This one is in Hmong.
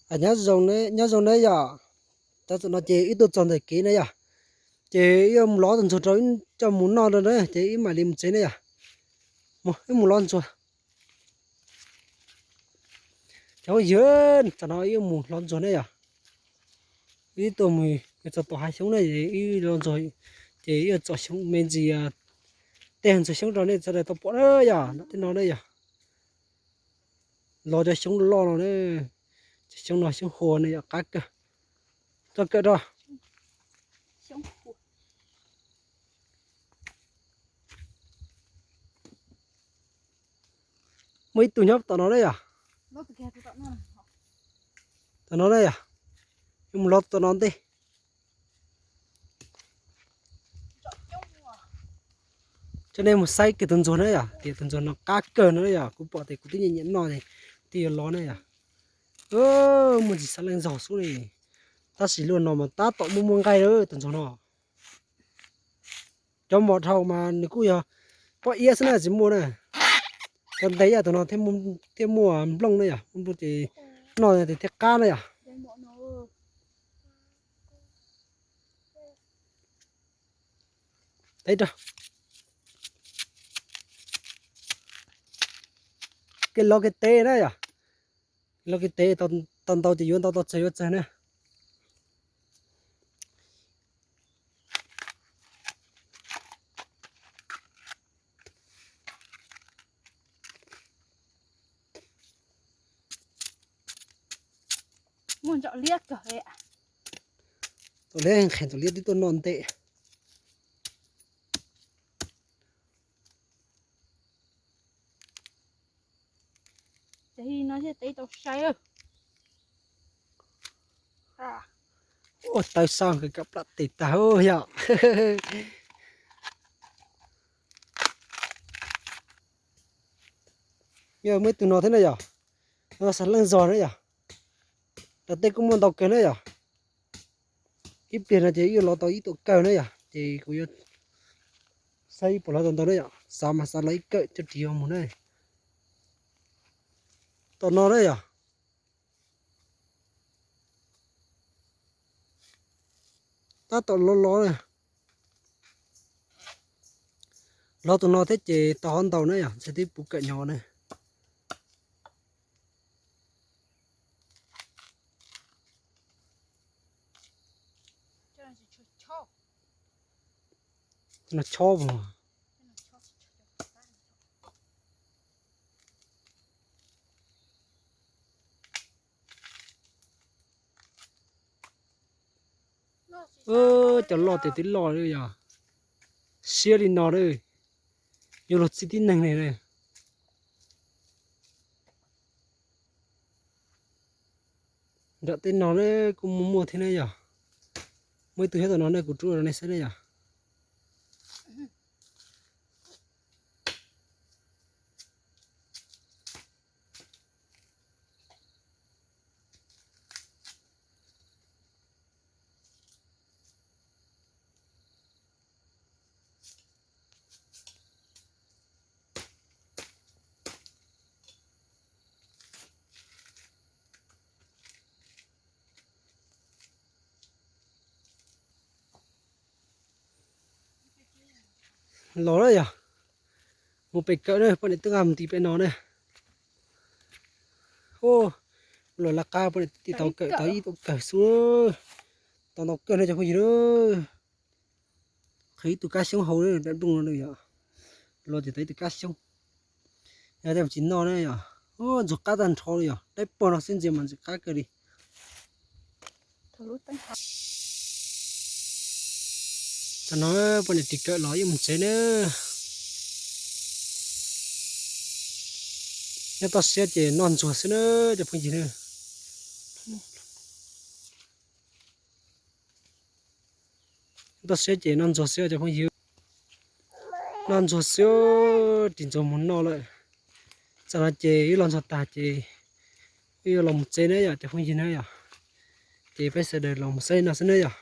Nyob zoo neb yom. Tau tam no ces wb tuaj txog ntawm kev na yom. Ces wb yuav mus lov tus ntsuag rau coj mus noj rau na ces wb mam li mus tsev na yom. Wb mus lov ntsuag. Cov phooj ywg, tam no wb mus lov ntsuag ne yom. Wb tuaj mus txog tom hav xyoob na, wb lov ntsuag ces wb yuav txom xyoob me ntsis, tej ntsuag xyoob rau nej sawv daws tau pom na yom, tej no na yom. Lov cov xyoob loj no na, cov xyoob no xyoob hua ne yom, qab kawg. Txog kawm rau. Muaj ib tug nyob tom no na yom. Tom no na yom. Yuav mus lov tom no ntej. Coj nej mus saib kiag tus ntsuag na yom, tias tus ntsuag no qab kawg no na yom, kuv pom tias kuv twb nyiam nyiam noj ces kuv twb yuav lov na yom. Muaj ntsis xav leej zog xwb li, tab sis luaj no mas tab tom muaj muaj nqaij lawm tus ntsuag no. Cov mom dhau mas nws kuj yog pob iab xwb na tsis muaj na. Cov ntev ib yam tus no thiaj muaj nplooj na yom, muaj nplooj ces noj ces thiaj qab na yom. Teb rau. Kev lov kev teb na yom. Lov kev teb tau ntau ces yuav ntau, tau tsawg yuav tsawg na. Muaj ntsom liab kawg li. Ntsom liab, nqhis ntsom liab twb tuaj noj ntej. Ces no thiaj teb tau sai. Ua tawv sau nkawd kam plam tes tag yom. Yog muaj ib tug no thiab na yom. No xav leej zog na yom. Nram tej kuj muaj ntau kawg na yom. Ib pliag no ces yuav lov tau ib tuam kawg na yom, ces kuv yuav saib puas lov tau ntau na yom, xav mas xav lov ib kawm coj ris mus na. Tom no na yom. Tab tom lov lov na. Lov tus no thiab ces tau hov ntau na yom, ntshe twb puv kawm nyob na. No chob mus. Cov loj tias twb loj li yog, siab li no lawm, yuav luag txij tib neeg li na. Nram tej no ne kuj muaj muaj thiab ne yog. Muaj ib tug nyob tom no ne, kuv rub rau nej saib ne yog. Los na yog, mus pem kawm na, poj niam twb nqa mus nti pem no na. Ua, los laj qab poj niam twb tau kawm tau ib tau kawg xwb. Tau ntau kawg no cov phooj ywg na. Qhwv ib tug kab xyoob hauv daim nplooj no yom. Los ces tau ib tug kab xyoob. Yog tias tsis noj na yom. Ntxuag qab tag nrho li yom, dawb paug no xwb ntxiv mas ntxuag qab kawg li. Tam no poj niam ris kawm los yeej mus tsev na. Nyob toj siab ces noj ntxuag xwb na cov phooj ywg na. Nyob toj siab ces noj ntxuag xwb cov phooj ywg. Noj ntxuag xwb, ris ntxuag mus noj lawm. Tam no ces wb los ntxuag tag ces wb yuav los mus tsev na yom cov phooj ywg na yom. Ces peb sawv daws los mus saib no xwb na yom.